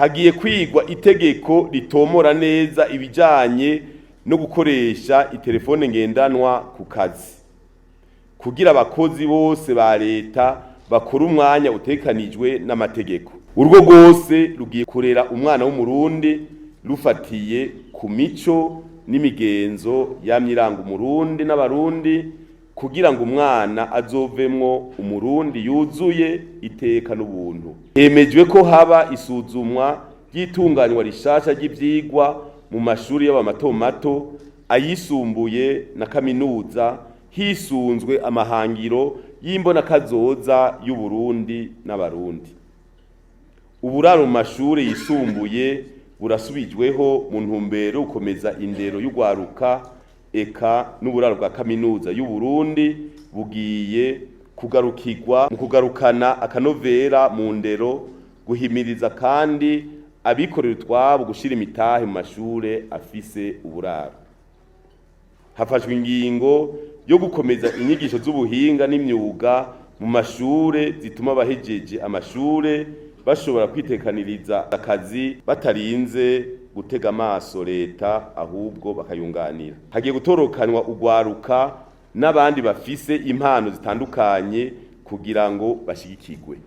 Hagiye kwigwa itegeko ritomora neza ibijanye no gukoresha itelefone ngendanwa ku kazi, kugira abakozi bose ba leta bakora umwanya utekanijwe n'amategeko. Urugo rwose rugiye kurera umwana w'Umurundi rufatiye ku mico n'imigenzo yamye iranga Umurundi n'Abarundi, kugira ngo umwana azovemwo Umurundi yuzuye iteka n'ubuntu. Hemejwe ko haba isuzumwa ry'itunganywa rishasha ry'ivyigwa mu mashuri y'aba mato mato, ayisumbuye na kaminuza, hisunzwe amahangiro y'imbonakazoza y'Uburundi n'Abarundi. Uburaro mu mashuri yisumbuye burasubijweho mu ntumbero yo gukomeza indero y'urwaruka, eka n'uburaro bwa kaminuza y'Uburundi bugiye kugarukirwa mu kugarukana akanovera mu ndero, guhimiriza kandi abikorera utwabo gushira imitahe mu mashure afise uburaro. Hafashwe ingingo yo gukomeza inyigisho z'ubuhinga n'imyuga mu mashure zituma abahejeje amashure bashobora kwitekaniriza akazi batarinze gutega amaso leta, ahubwo bakayunganira. Hagiye gutorokanwa urwaruka n'abandi bafise impano zitandukanye kugira ngo bashigikirwe.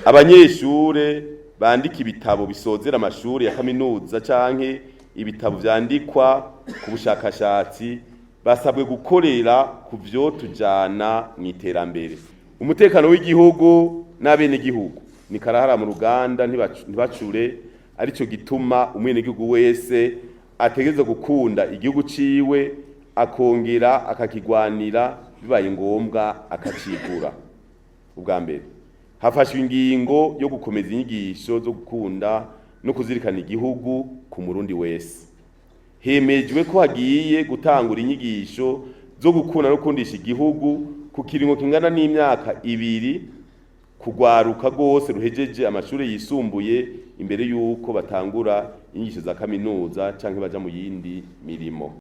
Abanyeshure bandika ibitabo bisozera amashuri ya kaminuza canke ibitabo vyandikwa ku bushakashatsi basabwe gukorera ku vyo tujana mw'iterambere. Umutekano w'igihugu n'abenegihugu ni karahara mu ruganda, ntibacure. Arico gituma umwenegihugu wese ategerezwa gukunda igihugu ciwe, akongera akakigwanira, bibaye ngombwa akacigura. Ubwa mbere, hafashwe ingingo yo gukomeza inyigisho zo gukunda no kuzirikana igihugu ku Murundi wese. Hemejwe ko hagiye gutangura inyigisho zo gukunda no gukundisha igihugu ku kiringo kingana n'imyaka 2 kugwaruka rwose ruhejeje amashuri yisumbuye, imbere y'uko batangura inyigisho za kaminuza canke baja mu yindi mirimo.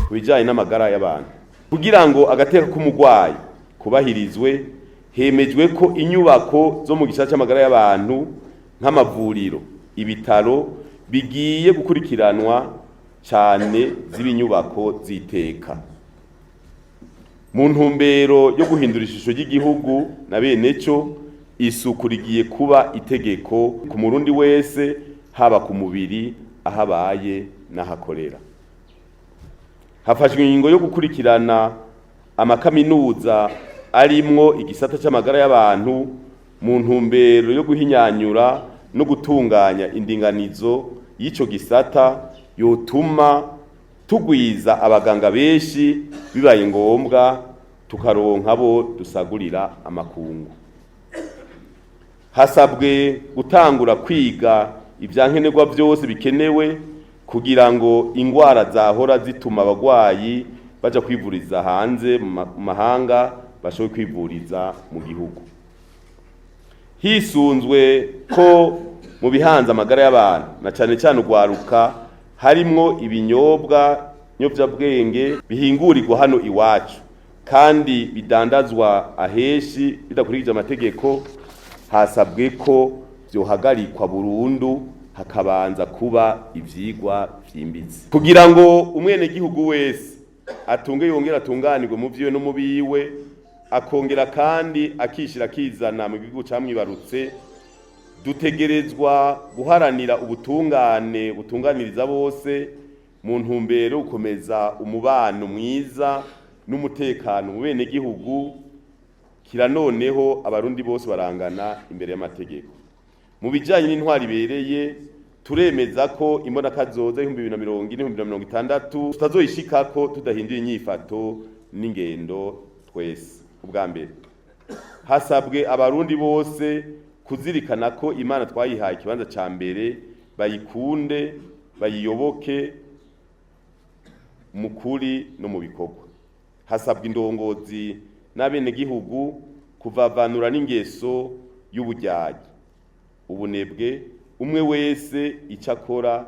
Ku bijanye n'amagara y'abantu, kugira ngo agateka k'umurwayi kubahirizwe, hemejwe ko inyubako zo mu gisata c'amagara y'abantu nk'amavuriro, ibitaro bigiye gukurikiranwa cane z'ibinyubako z'iteka. Mu ntumbero yo guhindura ishusho ry'igihugu na beneco, isuku rigiye kuba itegeko ku Murundi wese, haba ku mubiri, aho abaye n'ahakorera. Hafashwe ingingo yo gukurikirana amakaminuza arimwo igisata c'amagara y'abantu mu ntumbero yo guhinyanyura no gutunganya indinganizo y'ico gisata yotuma tugwiza abaganga benshi, bibaye ngombwa tukaronka abo dusagurira amakungu. Hasabwe gutangura kwiga ivyankenerwa vyose bikenewe kugira ngo ingwara zahora zituma abagwayi baja kwivuriza hanze mu mahanga bashobore kwivuriza mu gihugu. Hisunzwe ko mu bihanze amagara y'abantu na cane cane urwaruka harimwo ibinyobwa nyovyabwenge bihingurirwa hano iwacu kandi bidandazwa aheshi bidakurikije amategeko, hasabwe ko vyohagarikwa burundu, hakabanza kuba ivyigwa vyimbitse kugira ngo umwenegihugu wese atunge yongera atunganirwe mu vyiwe no mu biwe, akongera kandi akishira akizana mu gihugu camwibarutse. Dutegerezwa guharanira ubutungane butunganiriza bose mu ntumbero yo gukomeza umubano mwiza n'umutekano mu benegihugu. Kira noneho Abarundi bose barangana imbere y'amategeko. Mu bijanye n'intwari ibereye, turemeza ko imbonakazoza 2040, 2060 tutazoyishikako tudahinduye inyifato n'ingendo twese. Ubwa mbere, hasabwe abarundi bose kuzirikana ko Imana twayihaye ikibanza ca mbere, bayikunde, bayiyoboke mu kuri no mu bikorwa. Hasabwa indongozi n'abenegihugu kuvavanura n'ingeso y'uburyarya, ubunebwe, umwe wese ico akora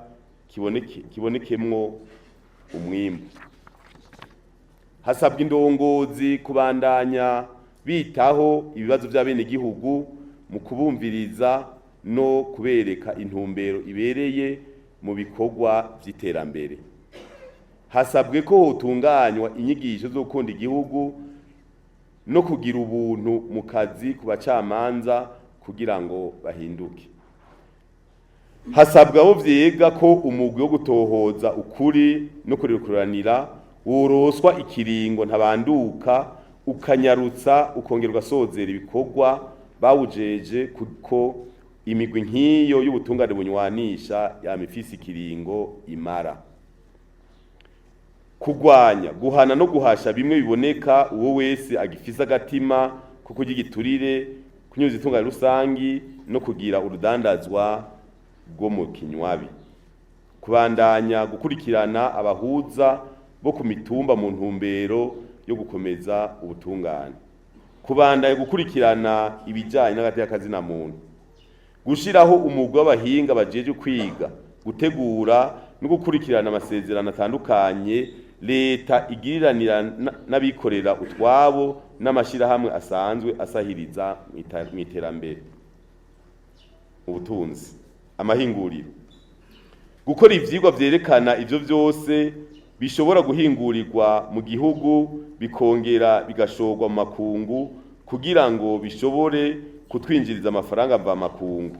kibonekemwo umwimbu. Hasabwa indongozi kubandanya bitaho ibibazo vy'abenegihugu mu kubumviriza no kubereka intumbero ibereye mu bikorwa vy'iterambere. Hasabwe ko hotunganywa inyigisho zo gukunda igihugu no kugira ubuntu mu kazi ku bacamanza kugira ngo bahinduke. Hasabwa abo vyiga ko umugwi wo gutohoza ukuri no kurikuranira woroswa ikiringo ntabanduka, ukanyarutsa, ukongera ugasozera ibikorwa bawujeje, kuko imigwi nk'iyo y'ubutungane bunywanisha yama ifise ikiringo imara. Kugwanya, guhana no guhasha bimwe biboneka uwo wese agifise agatima ko kurya igiturire, kunyuza itungane rusangi no kugira urudandazwa rwo mu kinywabi. Kubandanya gukurikirana abahuza bo ku mitumba mu ntumbero yo gukomeza ubutungane. Kubandanya gukurikirana ibijanye n'agateka kazina muntu. Gushiraho umugwi w'abahinga bajejwe kwiga, gutegura no gukurikirana amasezerano atandukanye leta igiriranira n'abikorera utwabo n'amashirahamwe asanzwe asahiriza mw'iterambere. Ubutunzi, amahinguriro. Gukora ivyigwa vyerekana ivyo vyose bishobora guhingurirwa mu gihugu bikongera bigashorwa mu makungu kugira ngo bishobore kutwinjiriza amafaranga mvamakungu.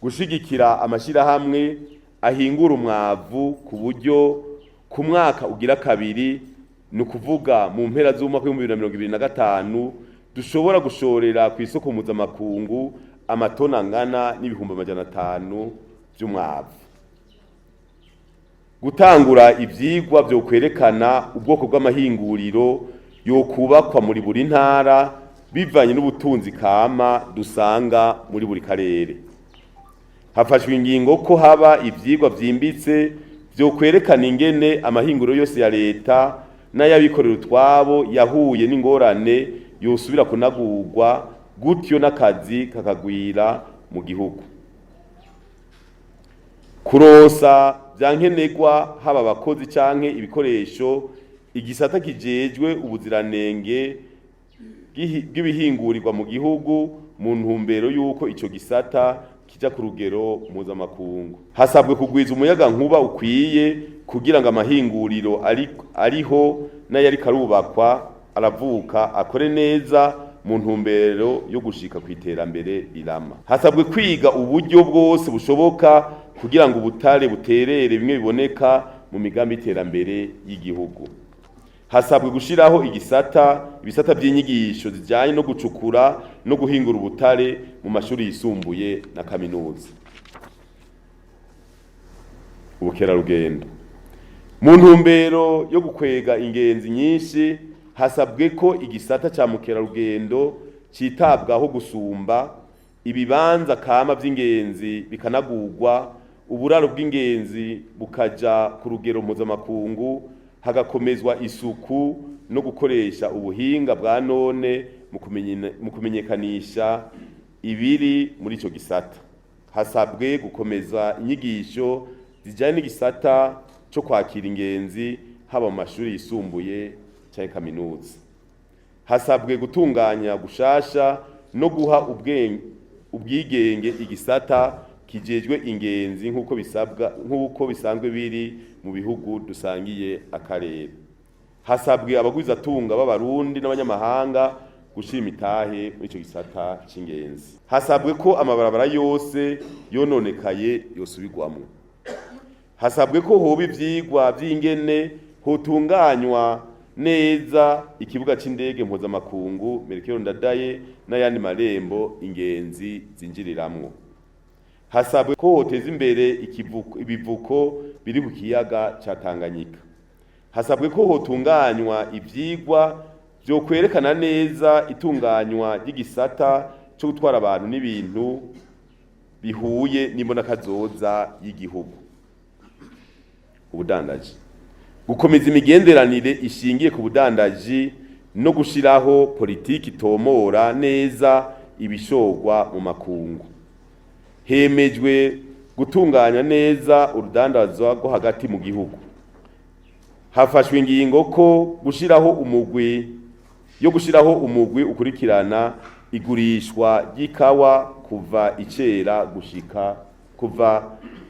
Gushigikira amashirahamwe ahingura umwavu ku buryo ku mwaka ugira kabiri, ni ukuvuga mu mpera z'umwaka w'2025, dushobora gushorera ku isoko mpuzamakungu amatoni angana n'500,000 vy'umwavu. Gutangura ivyigwa vyo kwerekana ubwoko bw'amahinguriro yokubakwa muri buri ntara bivanye n'ubutunzi kama dusanga muri buri karere. Hafashwe ingingo ko haba ivyigwa vyimbitse vyo kwerekana ingene amahinguriro yose ya leta n'ayabikorera utwabo yahuye n'ingorane yosubira kunagurwa, gutyo n'akazi kakagwira mu gihugu. Kurosa vya nkenerwa haba abakozi canke ibikoresho igisata kijejwe ubuziranenge bw'ibihingurirwa mu gihugu mu ntumbero y'uko ico gisata kija ku rugero mpuzamakungu. Hasabwe kugwiza umuyaga nkuba ukwiye kugira ngo amahinguriro ariho n'ayariko arubakwa aravuka akore neza mu ntumbero yo gushika ku iterambere rirama. Hasabwe kwiga uburyo bwose bushoboka kugira ngo ubutare buterere bimwe biboneka mu migambi y'iterambere y'igihugu. Hasabwe gushiraho ibisata vy'inyigisho zijanye no gucukura no guhingura ubutare mu mashuri yisumbuye na kaminuza. Ubukerarugendo. Mu ntumbero yo gukwega ingenzi nyinshi, hasabwe ko igisata ca mukerarugendo citabwaho gusumba, ibibanza kama vy'ingenzi bikanagurwa, uburaro bw'ingenzi bukaja ku rugero mpuzamakungu, hagakomezwa isuku no gukoresha ubuhinga bwa none mu kumenyekanisha ibiri muri ico gisata. Hasabwe gukomeza inyigisho zijanye n'igisata co kwakira ingenzi haba mu mashuri yisumbuye canke kaminuza. Hasabwe gutunganya gushasha no guha ubwigenge igisata kijejwe ingenzi nk'uko bisabwa, nk'uko bisanzwe biri mu bihugu dusangiye akarere. Hasabwe abagwizatunga b'abarundi n'abanyamahanga gushira imitahe muri ico gisata c'ingenzi. Hasabwe ko amabarabara yose yononekaye yosubirwamwo. Hasabwe ko hoba ivyigwa vy'ingene hotunganywa neza ikibuga c'indege mpuzamakungu Melchior Ndadaye n'ayandi marembo ingenzi zinjiriramwo. Hasabwe ko hoteza imbere ibivuko biri ku kiyaga ca Tanganyika. Hasabwe ko hotunganywa ivyigwa vyo kwerekana neza itunganywa ry'igisata co gutwara abantu n'ibintu bihuye n'imbonakazoza y'igihugu. Ubudandaji, gukomeza imigenderanire ishingiye ku budandaji no gushiraho politiki itomora neza ibishorwa mu makungu. Hemejwe gutunganya neza urudandazwa rwo hagati mu gihugu. Hafashwe ingingo ko gushiraho umugwi yo gushiraho umugwi ukurikirana igurishwa ry'ikawa kuva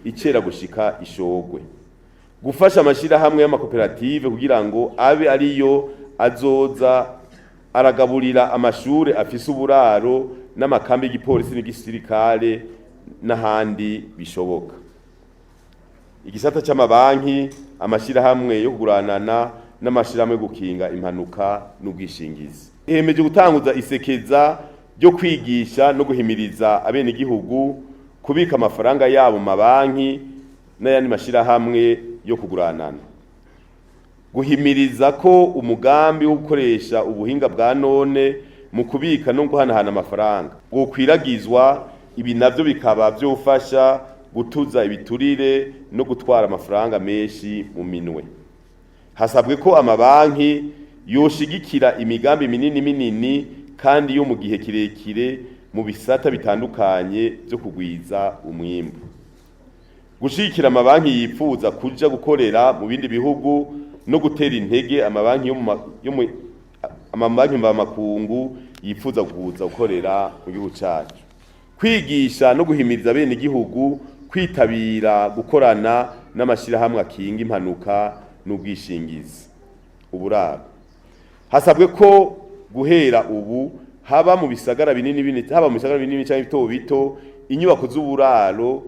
icera gushika ishogwe. Gufasha amashirahamwe y'amakoperative kugira ngo abe ariyo azoza aragaburira amashure afise uburaro n'amakambi y'igipolisi n'igisirikare n'ahandi bishoboka. Igisata c'amabanki, amashirahamwe yo kuguranana n'amashirahamwe yo gukinga impanuka n'ubwishingizi. Hemeje gutanguza isekeza ryo kwigisha no guhimiriza abenegihugu kubika amafaranga yabo mu mabanki n'ayandi mashirahamwe yo kuguranana. Guhimiriza ko umugambi wo gukoresha ubuhinga bwa none mu kubika no guhanahana amafaranga wokwiragizwa, ibi navyo bikaba vyofasha gutuza ibiturire no gutwara amafaranga menshi mu minwe. Hasabwe ko amabanki yoshigikira imigambi minini minini kandi yo mu gihe kirekire mu bisata bitandukanye vyo kugwiza umwimbu. Gushigikira amabanki yipfuza kuja gukorera mu bindi bihugu no gutera intege amabanki yo mu amabanki mvamakungu yipfuza kuza gukorera mu gihugu cacu. Kwigisha no guhimiriza bene igihugu kwitabira gukorana n'amashirahamwe akinga impanuka n'ubwishingizi. Uburaro, hasabwe ko guhera ubu haba mu bisagara binini binini, haba mu bisagara binini canke bito bito, inyubako z'uburaro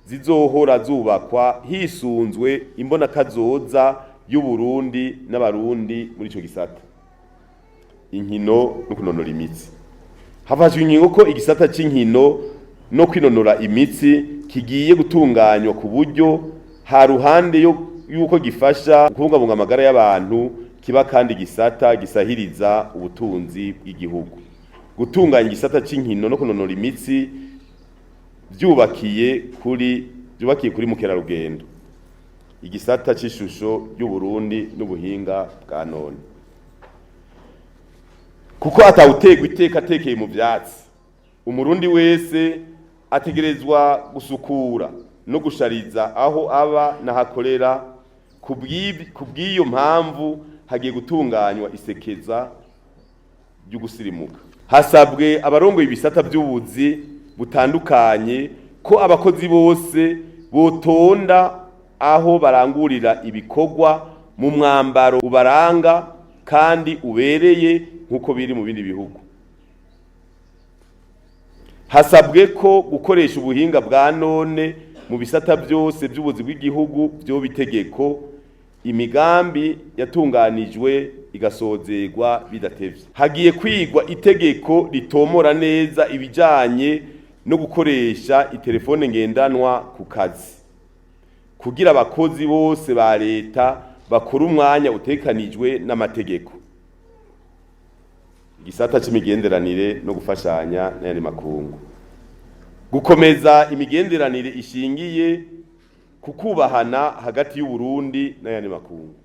zizohora zubakwa hisunzwe imbonakazoza y'Uburundi n'Abarundi muri ico gisata. Inkino no kunonora imitsi, hafashwe ingingo ko igisata c'inkino no kwinonora imitsi kigiye gutunganywa ku buryo ha ruhande yuko gifasha kubungabunga amagara y'abantu, kiba kandi gisata gisahiriza ubutunzi bw'igihugu. Gutunganya igisata c'inkino no kunonora imitsi vyubakiye kuri mukerarugendo. Igisata c'ishusho y'Uburundi n'ubuhinga bwa none, kuko atawutegwa iteka atekeye mu vyatsi. Umurundi wese ategerezwa gusukura no gushariza aho aba n'ahakorera. Kubw'iyo mpamvu hagiye gutunganywa isekeza ry'ugusirimuka. Hasabwe abarongoye ibisata by'ubuzi butandukanye ko abakozi bose botonda aho barangurira ibikorwa mu mwambaro ubaranga kandi ubereye nk'uko biri mu bindi bihugu. Hasabwe ko gukoresha ubuhinga bwa none mu bisata byose by'ubuzi bw'igihugu byo bitegeko, imigambi yatunganijwe igasozerwa bidatevye. Hagiye kwigwa itegeko ritomora neza ibijanye no gukoresha itelefone ngendanwa ku kazi, kugira abakozi bose ba leta bakora umwanya utekanijwe n'amategeko. Igisata c'imigenderanire no gufashanya n'ayandi makungu, gukomeza imigenderanire ishingiye ku kubahana hagati y'Uburundi n'ayandi makungu.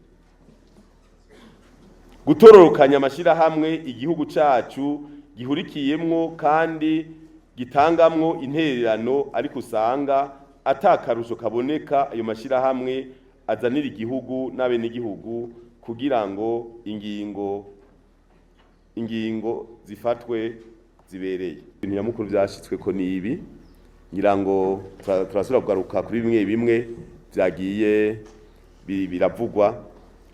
Gutororokanya amashirahamwe igihugu cacu gihurikiyemwo kandi gitangamwo intererano, ariko usanga atakarusho kaboneka ayo mashirahamwe azanira igihugu n'abenegihugu, kugira ngo ingingo zifatwe zibereye. Ibintu nyamukuru vyashitsweko nibi, ngira ngo turasubira kugaruka kuri bimwe bimwe vyagiye biravugwa.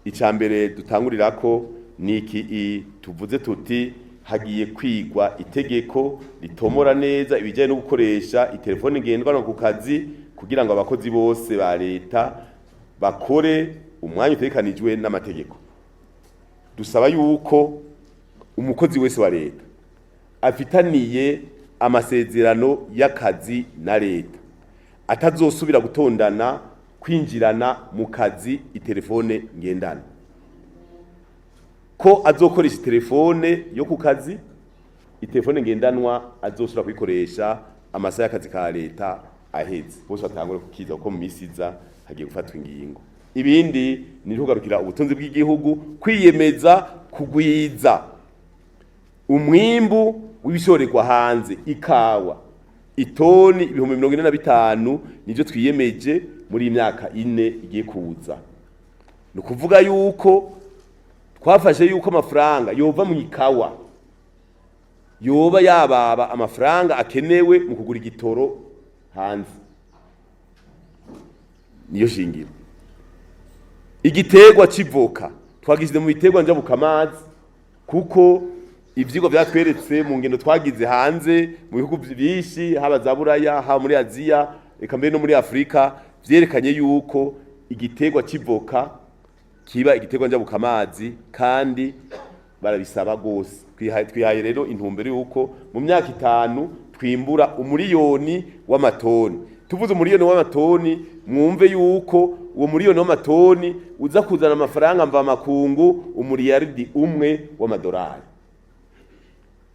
Ica mbere dutangurirako ni iki tuvuze tuti hagiye kwigwa itegeko ritomora neza ibijyanye no gukoresha itelefone ngendanwa ku kazi, kugira ngo abakozi bose ba leta bakore umwanya utegekanijwe n'amategeko. Dusaba yuko umukozi wese wa leta afitaniye amasezerano y'akazi na leta atazosubira gutondana kwinjirana mu kazi itelefone ngendana, ko azokoresha itelefone yo ku kazi, itelefone ngendanwa azosubira kuyikoresha amasaha y'akazi ka leta aheze. Bose batangure kukiza kuko mu misi iza hagiye gufatwa ingingo. Ibindi ni kugarukira ubutunzi bw'igihugu, kwiyemeza kugwiza umwimbu w'ibishorerwa hanze, ikawa itoni 45,000 nivyo twiyemeje muri iyi myaka 4 igiye kuza. Ni ukuvuga yuko twafashe yuko amafaranga yova mu ikawa yoba yababa amafaranga akenewe mu kugura igitoro hanze, niyo shingiro. Igiterwa c'ivoka twagishyize mu biterwa njabukamazi, kuko ivyigwa vyatweretse mu ngendo twagize hanze mu bihugu byinshi, haba za Buraya, haba muri Aziya, eka mbere no muri Afrika, vyerekanye yuko igiterwa c'ivoka kiba igiterwa njabukamazi kandi barabisaba gose. Twihaye rero intumbero yuko mu myaka 5 twimbura 1 miliyoni w'amatoni. Tuvuze 1 miliyoni w'amatoni, mwumve yuko uwo 1 miliyoni w'amatoni uza kuzana amafaranga mvamakungu 1 umuriyaridi w'amadolari.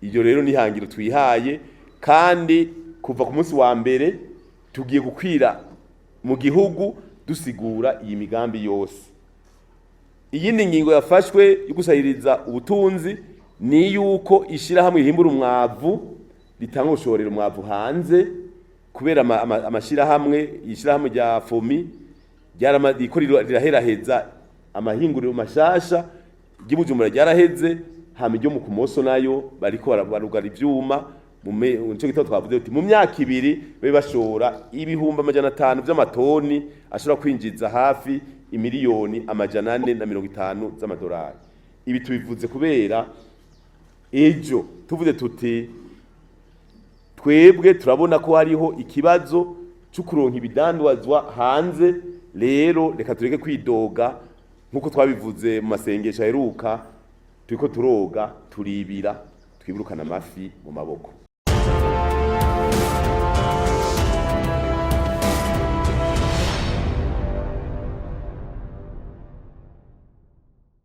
Iryo rero ni ihangiro twihaye, kandi kuva ku munsi wa mbere tugiye gukwira mu gihugu dusigura iyi migambi yose. Iyindi ngingo yafashwe yo gusahiriza ubutunzi ni yuko ishirahamwe rihimbura umwavu ritanga gushorera umwavu hanze, kubera amashirahamwe, ishirahamwe rya FOMI riko riraheraheza amahinguriro mashasha, ry'Ibujumbura ryaraheze, hama iryo mu Kumoso nayo bariko barugara ivyuma. Nico gitabo twavuze uti mu myaka 2 babe bashora 500,000 vy'amatoni ashobora kwinjiza hafi 450 miliyoni z'amadolari. Ibi tubivuze kubera ejo tuvuze tuti twebwe turabona ko hariho ikibazo cyo kuronka ibidandazwa hanze, rero reka tureke kwidoga nk'uko twabivuze mu masengesho aheruka, turiko turoga turibira twibirukana amafi mu maboko.